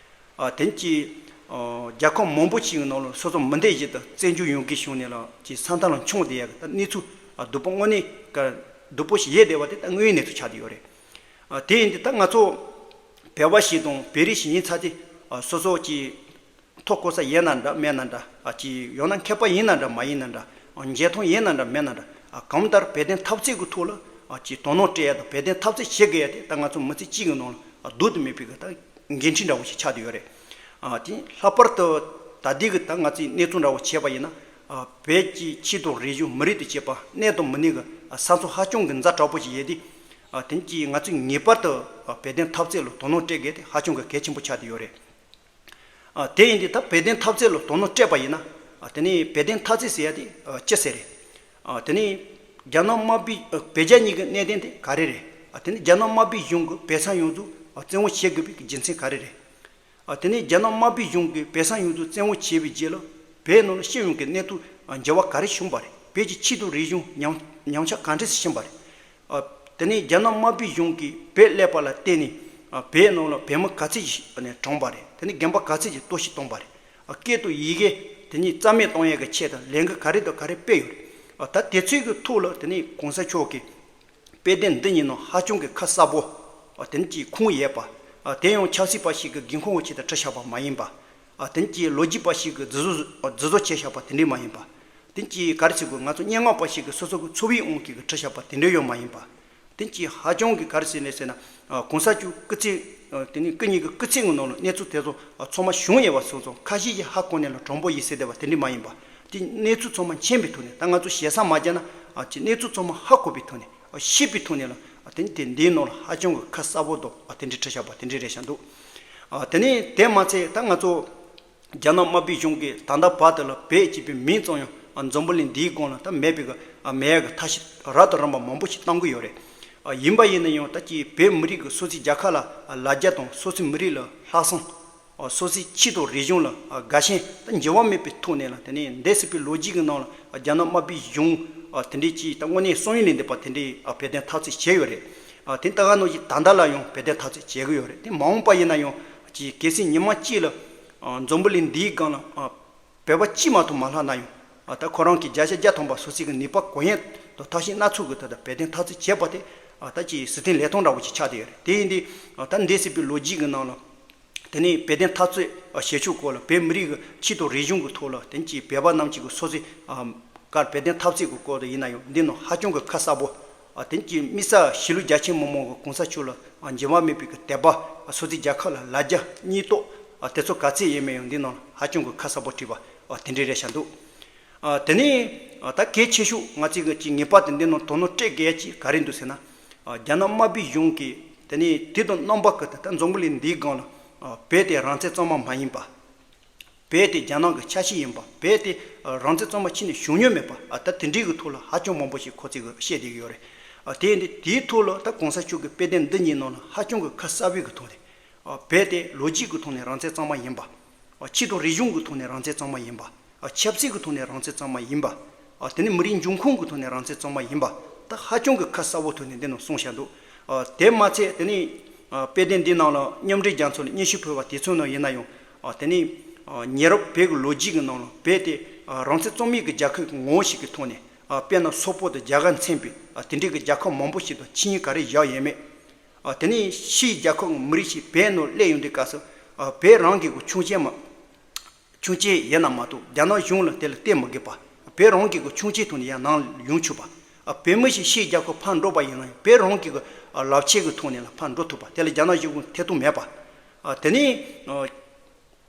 ཨ་དེ་ནས་ཅིག་ཨ་རྒྱལ་ཁབ་མང་པོ་ཅིག་གི་ནང་ལ་སོ་སོ་མི་འདོད་བཞིན་དུ་བཙན་བྱོལ་ཡོང་གི་བྱུང་ནས་ལ་ཅིག་ས་མཐའ་ལ་མཆོང་བསྡད་ཡ་གི་ད་གནས་ཚུལ་ཨ་སྡུག་པོ་དངོས་གནས་ཀ་སྡུག་པོ་ཞིག་ཡོད་བསྡད་པ་དེ་ད་དངོས་ཡོད་གནས་ཚུལ་ཆགས་བསྡད་ཡོད་རེད། ཨ་དེ་ཡིན་དུས་ད་ང་ཚོ་བོད་པ་ཞིག་དང་བོད་རིགས་ཤིག་ཡིན་ཚར་དུས་ཨ་སོ་སོ་ཀྱི་མཐོ་གོ་ས་ཡིན་ན་འདྲ་མེད་ན་འདྲ་ཨ་ཅིག་ཡང་ན་མཁས་པ་ཡིན་ན་འདྲ་མ་ཡིན་ན་འདྲ་ཨ་འཇོན་ཐང་ཡིན་ན་འདྲ་མེད་ན་འདྲ་ཨ་གང་ལྟར་བོད་དོན་འཐབ་རྩོད་ཀྱི་ཐོག་ལ་ཨ་ཅིག་དོ་སྣང་སྤྲད་ཡ་དང་བོད་དོན་འཐབ་རྩོད་བྱེད་དགོས་ཡ་དེ་ད་ང་ཚོ་མི་ཚེ་གཅིག་གི་ནང་ལ་ཨ་ལྡོག་ཏུ་མེད་པའི་གི་ད་འགན་འཁྲི་འདྲ་བོ་ཞིག་ཆགས་བསྡད་ཡོད་རེད། ཨ་དེ་ལྷག་པར་དུ་ད་ལྟའི་གི་ད་ང་ཚོའི་གནས་ཚུལ་འདྲ་བོ་བྱས་པ་ཡིན་ན་ཨ་བོད་ཀྱི་ཆོས་དང་རིག་གཞུང་མི་རིགས་དང་བཅས་པ་གནས་དང་མི་གནས་ཀྱི་ཨ་ས་མཚམས་ཧ་ཅང་གི་ཛ་དྲག་པོ་ཞིག་ཡོད་དུས། ཨ་དེ་གིས་ང་ཚོས་ངེས་པར་དུ་ཨ་བོད་དོན་འཐབ་རྩོད་ལ་དོ་སྣང་སྤྲད་དགོས་དེ་ཧ་ཅང་གི་གལ་ཆེན་པོ་ཆགས་བསྡད་ཡོད་རེད། ཨ་དེ་ཡིན་དུས་ད་བོད་དོན་འཐབ་རྩོད་ལ་དོ་སྣང་སྤྲད་པ་ཡིན་ན་ཨ་དེ་ནས་བོད་དོན་འཐབ་རྩོད་ཟེར་ཡ་དེ་ཨ་ཅི་ཟེར་རེད། ཨ་དེ་ནས་རྒྱ་ནག་དམར་པོའི་ཨ་བོད་རྒྱ་གཉིས་ཀྱི་གནད་དོན་དེ་ག་རེ་རེད། ཨ་དེ་ནས་རྒྱ་ནག་དམར་པོའི་གཞུང་གིས་བོད་ས་ཡོངས་རྫོགས་ཨ་བཙན་དབང་བྱེད་དགོས་པའི་རྒྱུ་མཚན་ག་རེ་རེད། ཨ་དེ་ནས་རྒྱ་ནག་དམར་པོའི་གཞུང་གིས་བོད་ས་ཡོངས་རྫོགས་བཙན་དབང་བྱས་པའི་རྗེས་ལ་བོད་ནང་ལ་སྤྱི་ཡོངས་ཀྱི་གནས་སྟངས་ཨ་འགྱུར་བ་ག་རེ་བྱུང་བ་རེད། བོད་ཀྱི་ཆོས་དང་རིག་གཞུང་ཉམས་ཉམས་ཆག་ག་འདྲས་སུ་ཕྱིན་པ་རེད། ཨ་དེ་ནས་རྒྱ་ནག་དམར་པོའི་གཞུང་གིས་བོད་སླེབས་པ་ལ་བརྟེན་ནས་ཨ་བོད་ནང་ལ་བོད་མི་ག་ཚད་ཅིག་ནས་གྲོངས་པ་རེད། དེ་ནས་རྒན་པ་ག་ཚད་ཅིག་གཏོར་བཤིག་བཏང་པ་རེད། ཨ་སྐད་དང་ཡི་གེ་དེ་ཉིད་རྩ་མེད་གཏོང་ཡས་ཀྱི་ཆེད་དུ་ལས་འགུལ་ག་རེ་དང་ག་རེ་སྤེལ་ཡོད་རེད། ཨ་ད་དེ་ཚོའི་གི་ཐོག་ལ་དེ་ནས་གོང་ས་མཆོག་གིས་ དཔེ་དེབ་འདི་གཉིས་ནང་ཧ་ཅང་གི་ཁ་གསལ་པོ་དེ་ནི་ཅིག་ཁུངས་ཡོད་པ། དེ་ཡང་ཆབ་སྲིད་པ་ཞིག་གི་སྒེའུ་ཁུང་བ་ཆེད་དུ་བྲིས་བཞག་པ་མ་ཡིན་པ། དེ་ནི་ཅིག་ལོ་རྒྱུས་པ་ཞིག་གིས་རྫུན་བཟོ་རྫུན་བཟོ་བྱས་བཞག་པ་དེ་འདྲས་མ་ཡིན་པ། དེ་ནི་ཅིག་ག་རེ་ཟེར་དགོས། ང་ཚོ་སྙན་ངག་པ་ཞིག་གིས་སོ་སོ་གི་འཚོ་བའི་དབང་གིས་བྲིས་བཞག་པ་དེ་འདྲས་ཡང་མ་ཡིན་པ། དེ་ནི་ཅིག་ཧ་ཅང་གི་ག་རེ་ཟེར་ནས་ཟེར་ན། གོང་ས་མཆོག་སྐུ་ཚེ། དེ་ནི་སྐུ་ཉིད་ཀྱི་སྐུ་ཚེ་གི་ནང་ལ་གནས་ཚུལ་དེ་ཚོ་ཚང་མ་བྱུང་ཡོད་པ་སོང་ཙང་ཁ་ཤས་ཀྱིས་ཧ་གོ་ནས་ལ་དྲང་པོ་ཡིན་ཟེར་བསྡད་པ་དེ་འདྲས་མ་ཡིན་པ། དེ་གནས་ཚུལ་ཚང་མ་མཁྱེན་པའི་ཐོག་ནས། ད་ང་ཚོ་ཞེ་ས་མ་བརྒྱབ་ན་ཅིག་གནས་ཚུལ་ཚང་མ་ཧ་གོ་བའི་ཐོག་ནས། ཤེས་པའི་ཐོག་ནས་ལ་དེ་ནི་དེ་འདིའི་ནང་ལ་ཧ་ཅང་གི་ཁ་གསལ་པོ་དང་དེ་འདྲས་བྲིས་བཞག་པ་དེ་འདྲས་རེད་ཤག་འདུག་དེ་ནི་དེ་མ་ཚད་ད་ང་ཚོ་རྒྱ་ནག་དམར་པོའི་གཞུང་གིས་ད་ལྟ་བར་དུ་ལ་བོད་ཅེས་པའི་མིང་ཙམ་ཡང་འཛམ་བུ་གླིང་འདིའི་སྒང་ལ་ད་མེད་པའི་གི་མེད་ཡ་གི་ཐབས་ཤེས་རབ་དང་རིམ་པ་མང་པོ་ཞིག་གཏང་གི་ཡོད་རེད། ཡིན་པ་ཡིན་ན་ཡང་ད་ཅིག་བོད་མི་རིགས་ཀྱི་སོ་སོའི་རྒྱལ་ཁབ་ལ་ལ་རྒྱ་དང་། སོ་སོའི་མི་རིགས་ལ་ལྷག་བསམ། སོ་སོའི་ཆོས་དང་རིག་གཞུང་ལ་དགའ་ཞེན་ད་འགྱུར་བ་མེད་པའི་ཐོག་ནས་ལ། དེ་ནས་འདས་ཟིན་པའི་ལོ་རྒྱུས་ཀྱི་ནང་ལ་རྒྱ་ནག་དམར་པོའི་གཞུང་དེ་འདྲས་ཀྱིས་ད་དངོས་གནས་བསམ་ཡུལ་ལས་འདས་པ་དེ་འདྲས་བོད་དོན་འཐབ་རྩོད་བྱས་ཡོད་རེད། དེ་ད་ག་ནང་བཞིན་ད་ལྟ་ལ་ཡང་བོད་དོན་འཐབ་རྩོད་བྱེད་ཀྱི་ཡོད་རེད། དེ་མ་འོངས་པ་ཡིན་ན་ཡང་ཅིག་གལ་སྲིད་ཉི་མ་གཅིག་ལ་འཛམ་བུ་གླིང་འདིའི་སྒང་ལ་བོད་པ་གཅིག་མ་གཏོགས་མ་ལྷག་ན་ཡང་། ད་ཁོ་རང་གི་བརྒྱ་ཆ་བརྒྱ་ཐམ་པ་སོ་སོའི་གི་ནུས་པ་གང་ཡོད་དང་ཐབས་ཤེས་སྣ་ཚོགས་ཀྱི་ཐོག་ཏུ་བོད་དོན་འཐབ་རྩོད་བྱས་པ་དེ་ད་ཅིག་ཟི་ཐན་ལེགས་མཐོང་འདྲ་བོ་ཅིག་ཆགས་བསྡད་ཡོད་རེད། དེ་ཡིན་དུས་ད་འདས་ཟིན་པའི་ལོ་རྒྱུས་ཀྱི་ནང་ལ། དེ་ནས་བོད་དོན་འཐབ་རྩོད་བྱེད་ཕྱོགས་སྐོར་ལ། བོད་མི་རིགས་ཀྱི་ཆོས་དང་རིག་གཞུང་གི་ཐོག་ལ། དེ་ནས་ཅིག་བོད་པ་རྣམས་ཀྱི་གི་སོ་སོའི་ཨ་གར་བོད་དོན་འཐབ་རྩོད་ཀྱི་སྐོར་དུ་ཡིན་ན་ཡང་འདི་ནང་ཧ་ཅང་གི་ཁ་གསལ་པོ། ཨ་དེ་ནས་ཅིག་དམིགས་བསལ་གཞིས་ལུས་རྒྱ་ཆེ་མི་མང་གི་གོང་ས་མཆོག་ལ་ཨ་འགྱུར་བ་མེད་པའི་གི་དད་པ། ཨ་སོ་སོའི་རྒྱལ་ཁབ་ལ་ལ་རྒྱ་སྙིང་སྟོབས། ཨ་དེ་ཚོ་ག་ཚད་ཡོད་མེད་ཡང་འདི་ནང་ཧ་ཅང་གི་ཁ་གསལ་པོ་བྲིས་པ་ཨ་དེ་འདྲས་རེད་ཤག་འདུག་ཨ་དེ་ནས་ཨ་ད་གལ་ཆེ་ཤོས་ང་ཚོས་གི་ཅིག་ངེས་པར་དུ་འདི་ནང་དོ་སྣང་སྤྲད་དགོས་ཡ་ཅིག་ག་རེ་འདུག་ཟེར་ན། ཨ་རྒྱ་ནག་དམར་པོའི་གཞུང་གིས་དེ་ནས་དུས་དང་རྣམ་པ་ཀུན་ཏུ་ད་འཛམ་བུ་གླིང་འདིའི་སྒང་ལ་ཨ་བོད་དེ་རང་བཙན་གཙང་མ་མ་ཡིན་པ། བོད་དེ་རྒྱ་ནག་གི་ཆ་ཤས་ཡིན་པ། བོད་དེ་ཨ་རང་བཙན་གཙང་མ་ཕྱི་ནས་བྱུང་མྱོང་མེད་པ། ཨ་ད་དེ་འདྲའི་གི་ཐོག་ལ་ཧ་ཅང་མང་པོ་ཞིག་ཁོ་ཚོས་གི་བཤད་བསྡད་ཀྱི་ཡོད་རེད། ཨ་དེ་ཡིན་དུས་དེའི་ཐོག་ལ་ད་གོང་ས་མཆོག་གི་དཔེ་དེབ་འདི་གཉིས་ནང་ལ་ཧ་ཅང་གི་ཁ་གསལ་པོའི་གི་ཐོག་ནས། ཨ་བོད་དེ་ལོ་རྒྱུས་ཀྱི་ཐོག་ནས་རང་བཙན་གཙང་མ་ཡིན་པ། ཨ་ཆོས་དང་རིག་གཞུང་གི་ཐོག་ནས་རང་བཙན་གཙང་མ་ཡིན་པ། ཨ་ཆབ་སྲིད་ཀྱི་ཐོག་ནས་རང་བཙན་གཙང་མ་ཡིན་པ། ཨ་དེ་ནས་མི་རིགས་འབྱུང་ཁུངས་ཀྱི་ཐོག་ནས་རང་བཙན་གཙང་མ་ཡིན་པ། ད་ཧ་ཅང་གི་ཁ་གསལ་པོ་ཐོག་ནས་འདི་ནང་གསུངས་བཞག་འདུག་ཨ་དེ་མ་ཚད་དེ་ནས་ཨ་དཔེ་དེབ་འདིའི་ནང་ལ་མཉམ་འབྲེལ་རྒྱལ་ཚོགས་ལ་སྙན་ཞུ་ཕུལ་བ་དེ་ཚོའི་ནང་ཡིན་ན་ཡང་། ཨ་དེ་ནས་ཨ་ཉེ་རབས་བོད་ཀྱི་ལོ་རྒྱུས་ཀྱི་ནང་ལ་བོད་དེ་ཨ་རང་བཙན་གཙང་མའི་གི་རྒྱལ་ཁབ་ཀྱི་ངོ་བོ་ཞིག་གི་ཐོག་ནས། ཨ་དཔེར་ན་སོག་པོ་དང་རྒྱ་གར་མཚོན་པའི་ཨ་དེ་འདྲའི་གི་རྒྱལ་ཁབ་མང་པོ་ཞིག་དང་ཆིངས་ཡིག་ག་རེ་བཞག་ཡོད་མེད། ཨ་དེ་ནས་ཕྱིའི་རྒྱལ་ཁབ་ཀྱི་མི་རིགས་ཤིག་བོད་ནང་སླེབས་ཡོང་དུས་སྐབས་སུ། ཨ་བོད་རང་གི་གི་ཁྱོན་ཆེ་མ། ཁྱོན་ཆེ་ཡིན་ན་མ་གཏོགས་རྒྱ་ནག་གཞུང་ལ་དེ་ལ་བརྟེན་མི་དགོས་པ། བོད་རང་གི་གི་ཁྱོན་ཆེ་ཐོག་ནས་ཡང་ནང་ཡོང་ཆོག་པ། ཨ་བོད་མི་ཞིག་ཕྱིའི་རྒྱལ་ཁབ་ཕར་འགྲོ་བ་ཡིན་ན་ཡང་བོད་རང་གི་གི་ཨ་རླབས་ཆེན་གི་ཐོག་ནས་ལ་ཕར་འགྲོ་ཐུབ་པ། དེ་ལ་རྒྱ་ནག་གཞུང་གི་ཐེ་གཏོགས་མེད་པ། ཨ་དེ་ནས་ཨ་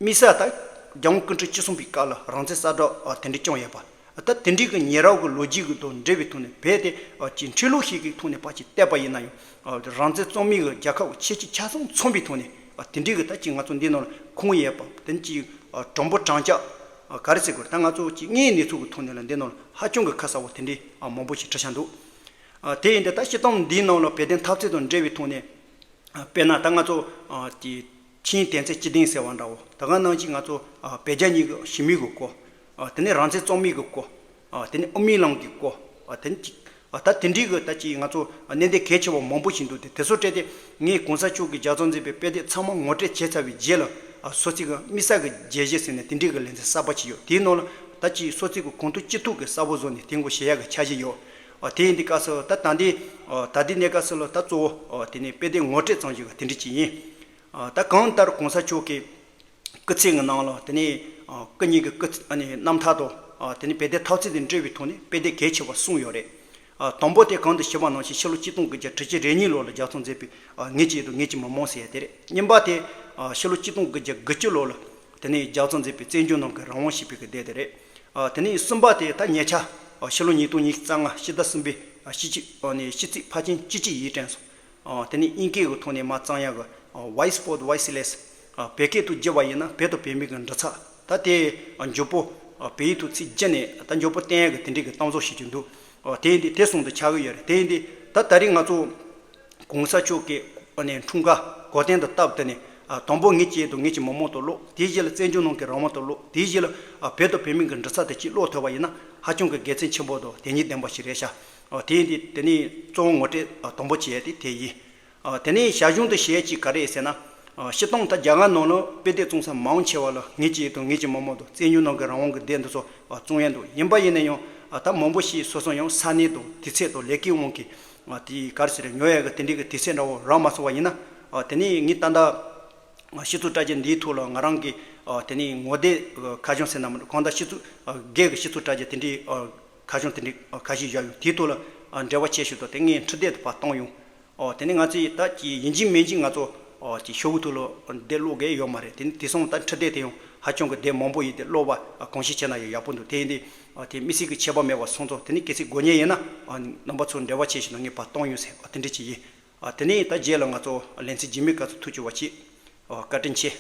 དམིགས་བསལ་ད་རྒྱལ་དབང་སྐུ་ཕྲེང་བཅུ་གསུམ་པའི་སྐབས་ལ་རང་བཙན་གསལ་བསྒྲགས་ཨ་དེ་འདྲ་བསྐྱངས་ཡོད་པ། ད་དེ་འདྲའི་གི་ཉེ་རབས་ཀྱི་ལོ་རྒྱུས་ཀྱི་དང་འབྲེལ་བའི་ཐོག་ནས་བོད་དེ་ཨ་ཅིག་འཕྲུལ་ལུགས་ཤིག་གི་ཐོག་ནས་ཕར་ཅིག་བལྟས་པ་ཡིན་ན་ཡང་། ཨ་རང་བཙན་གཙང་མའི་གི་རྒྱལ་ཁབ་ཀྱི་ཁྱད་ཆོས་ཆ་ཚང་ཚང་བའི་ཐོག་ནས། ཨ་དེ་འདྲའི་གི་ད་ཅིག་ང་ཚོ་འདི་ནང་ལ་ཁུངས་ཡོད་པ། དེ་ཅིག་ཨ་དྲང་པོ་དྲང་བཞག་ཨ་ག་རེ་ཟེར་དགོས་རེད། ད་ང་ཚོ་ཅིག་དངོས་ཡོད་གནས་ཚུལ་གི་ཐོག་ནས་ལ་འདི་ནང་ལ་ཧ་ཅང་གི་ཁ་གསལ་པོ་དེ་འདྲའི་ཨ་མང་པོ་ཞིག་བྲིས་བཞག་འདུག་ཨ་དེ་ཡིན་དུས་ད་སྤྱིར་བཏང་འདིའི་ནང་ལ་བོད་དོན་འཐབ་རྩོད་དང་འབྲེལ་བའི་ཐོག་ནས། ཨ་དཔེར་ན་ད་ང་ཚོ་ཨ་དེ་ཆིངས་ཡིག་དོན་ཚན་བཅུ་བདུན་ཟེར་བ་འདྲ་བོ། ད་ག་ནང་བཞིན་ང་ཚོ་ཨ་བོད་རྒྱ་གཉིས་ཀྱི་ཞི་མོལ་གྱི་སྐོར། ཨ་དེ་ནས་རང་བཙན་གཙང་མའི་གི་སྐོར། ཨ་དེ་ནས་དབུ་མའི་ལམ་གྱི་སྐོར། ཨ་དེ་ནས་ཅིག་ཨ་ད་དེ་འདྲའི་གི་ད་ཅིག་ང་ཚོ་གནད་དོན་གལ་ཆེ་བ་མང་པོ་ཞིག་འདུག་སྟེ། དེ་ཚོ་སྤྲད་དེ་ངས་གོང་ས་མཆོག་གིས་ལྗགས་རྩོམ་མཛད་པའི་དཔེ་དེབ་ཚང་མ་ངོ་སྤྲོད་བྱས་ཚར་བའི་རྗེས་ལ། ཨ་སོ་སོའི་གི་དམིགས་བསལ་གྱི་རྒྱས་གཞི་ཟེར་ནས་དེ་འདྲའི་གི་ལེ་ཚན་གསར་པ་ཅིག་ཡོད། དེའི་ནང་ལ་ད་ཅིག་སོ་སོའི་གི་གོ་ཐོས་ཅི་ཐུབ་གི་གསལ་པོ་བཟོ་ནས་དེ་ངོ་ཤེས་ཡག་གི་འཆར་གཞི་ཡོད། ཨ་དེ་ཡིན་དུས་སྐབས་སུ་ད་ད་ལྟའི་ཨ་ད་ལྟའི་གནས་སྐབས་སུ་ལ་ད་གཙོ་བོ་ཨ་དེ་ནས་དཔེ་དེབ་ངོ་སྤྲོད་ཙམ་ཞིག་གི་དེ་འདྲ་ཅིག་ཡིན། ཨ་ད་གང་ལྟར་གོང་ས་མཆོག་གི་སྐུ་ཚེ་གི་ནང་ལ་དེ་ནས་ཨ་སྐུ་ཉིད་ཀྱི་སྐུ་ཚེ་ཨ་ནི་རྣམ་ཐར་དང་། ཨ་དེ་ནས་བོད་དོན་འཐབ་རྩོད་དང་འབྲེལ་བའི་ཐོག་ནས་དཔེ་དེབ་གལ་ཆེ་བ་གསུམ་ཡོད་རེད། ཨ་དང་པོ་དེ་གོང་དུ་ཞུས་པ་ནང་བཞིན་ཕྱི་ལོ་ཆིག་སྟོང་དགུ་བརྒྱ་དྲུག་ཅུ་རེ་གཉིས་ལོ་ལ་ལྗགས་རྩོམ་མཛད་པའི་ཨ་ངེད་ཀྱི་ཡུལ་དང་ངེད་ཀྱི་མི་མང་ཟེར་ཡ་དེ་རེད། གཉིས་པ་དེ་ཨ་ཕྱི་ལོ་ཆིག་སྟོང་དགུ་བརྒྱ་དགུ་བཅུ་ལོ་ལ་དེ་ནས་ལྗགས་རྩོམ་མཛད་པའི་བཙན་བྱོལ་ནང་གི་རང་དབང་ཞེས་པའི་གི་དེབ་དེ་རེད། ཨ་དེ་ནས་གསུམ་པ་དེ་ད་ཉེ་ཆར་ཨ་ཕྱི་ལོ་ཉིས་སྟོང་ཉི་ཤུ་རྩ་ལྔ་ཕྱི་ཟླ་གསུམ་པའི་ཨ་ཕྱི་ཕྱི་ཨ་ནས་ཕྱི་ཚེས་ཕལ་ཆེར་བཅུ་གཅིག་ཡིན་དྲན་སོང་། ཨ་དེ་ནས་དབྱིན་སྐད་ཀྱི་ཐོག་ནས་མར་བརྩམས་ཡག་གི་ཨ་Voice for the Voiceless། ཨ་བོད་སྐད་དུ་བསྒྱུར་བ་ཡིན་ན་བོད་དང་བོད་མིའི་གི་འབྲེལ་ཚད། ད་དེ་ཨ་མགྱོགས་པོ་ཨ་བོད་ཡིག་ཐོག་ཚིག་བསྒྱུར་ནས་ད་མགྱོགས་པོ་བསྟན་ཡག་གི་དེ་འདྲའི་གི་གཏམ་བཟང་ཞིག་ཀྱང་འདུག་ཨ་དེ་ཡིན་དུས་དེ་གསུམ་དུ་ཆགས་ཀྱི་ཡོད་རེད། དེ་ཡིན་དུས་ད་ད་རེས་ང་ཚོ་གོང་ས་མཆོག་གི་ཨ་ནི་འཁྲུངས་སྐར་གོ་སྟོན་དང་སྟབས་བསྟུན་ནས། ཨ་དང་པོ་ངེད་ཀྱི་ཡུལ་དང་ངེད་ཀྱི་མི་མང་དུ་ཀློག་དེའི་རྗེས་ལ་བཙན་བྱོལ་ནང་གི་རང་དབང་དུ་ཀློག་དེའི་རྗེས་ལ་ཨ་བོད་དང་བོད་མིའི་གི་འབྲེལ་ཚད་དེ་གཅིག་ཀློག་ཐུབ་པ་ཡིན་ན་ཧ་ཅང་གི་དགེ་མཚན་ཆེན་པོ་དང་དོན་སྙིང་ལྡན་པ་ཞིག་རེད་ཤག་ཨ་དེ་ཡིན་དུས་དེ་ནས་གཙོ་བོ་ངོ་སྤྲོད་ཨ་དང་པོ་བྱེད་ཡས་དེ་དེ་ཡིན། ཨ་དེ་ནས་ཞར་བྱུང་དུ་བྱེད་ཡས་ཅིག་ག་རེ་ཡིན་ཟེར་ན། ཨ་སྤྱིར་བཏང་ད་རྒྱ་གར་ནང་ལ་དཔེ་དེབ་བཙོང་ས་མང་ཆེ་བ་ལ་ངེད་ཀྱི་ཡུལ་དང་ངེད་ཀྱི་མི་མང་དང་བཙན་བྱོལ་ནང་གི་རང་དབང་གི་དེབ་འདི་ཚོ་ཨ་བཙོང་ཡས་འདུག་ཡིན་པ་ཡིན་ན་ཡང་ཨ་ད་མང་པོ་ཞིག་སོ་སོ་ཡང་ས་གནས་དང་དུས་ཚོད་དང་ལས་ཀའི་དབང་གིས་ ཨ་དེ་ག་རེ་ཟེར་རེད། ཉོ་ཡ་གི་དེ་འདྲའི་གི་དུས་ཚོད་འདྲ་བོ་རག་མ་སོང་བ་ཡིན་ན། ཨ་དེ་ནས་ངས་ད་ལྟ་ཨ་སྤྱི་ཚོགས་དྲ་རྒྱ་འདིའི་ཐོག་ལ་ང་རང་གི་ཨ་དེ་ནས་ངོ་དེབ་ཁ་བྱང་ཟེར་ན་མི་འདུག་གང་ལྟར་སྤྱི་ཚོགས་ཨ་སྒེར་གྱི་སྤྱི་ཚོགས་དྲ་རྒྱ་དེ་འདྲའི་ཨ་ཁ་བྱང་དེ་འདྲའི་ཨ་ཁ་ཤས་བཞག་ཡོད། དེའི་ཐོག་ལ་ཨ་འབྲེལ་བ་བྱས་ཞུ་དང་། དེ་ངས་འཕྲི་དེབ་དེ་ཕར་བཏང་ཡོང་། ཨོ་དེ་ནས་ང་ཚོས་ད་ཀྱི་ཡིན་གཅིག་མིན་གཅིག་ང་ཚོ་ཨོ་ཀྱི་ཤོག་བུ་ཐོག་ལ་འདི་ཀློག་གི་ཡོད་མ་རེད། དེ་ནས་དེང་སང་ད་འཕྲི་དེབ་དེ་ཡང་ཧ་ཅང་གི་དེབ་མང་པོ་ཡོད་དེ། ཀློག་པ་གང་ཤེས་བྱས་ན་ཡང་ཡག་པོ་འདུག་དེ་ཡིན་དུས་ཨོ་དེ་དམིགས་བསལ་གྱི་ཁྱད་པར་མེད་པ་སོང་ཙང་། དེ་ནས་གལ་སྲིད་དགོས་མཁན་ཡིན་ན་ཨོ་རྣམ་པ་ཚོ་འབྲེལ་བ་བྱས་ཤིག་ན་ངས་ཕར་གཏོང་ཡོང་ཟེར། ཨོ་དེ་འདྲ་ཅིག་ཡིན། ཨོ་དེ་ནས་ད་རྗེས་ལ་ང་ཚོ་ལེ་ཚན་རྗེས་མའི་སྐབས་སུ་ཐུགས་རྗེ་ཆེ་བ་བྱེད། ཨོ་བཀའ་དྲིན་ཆེ།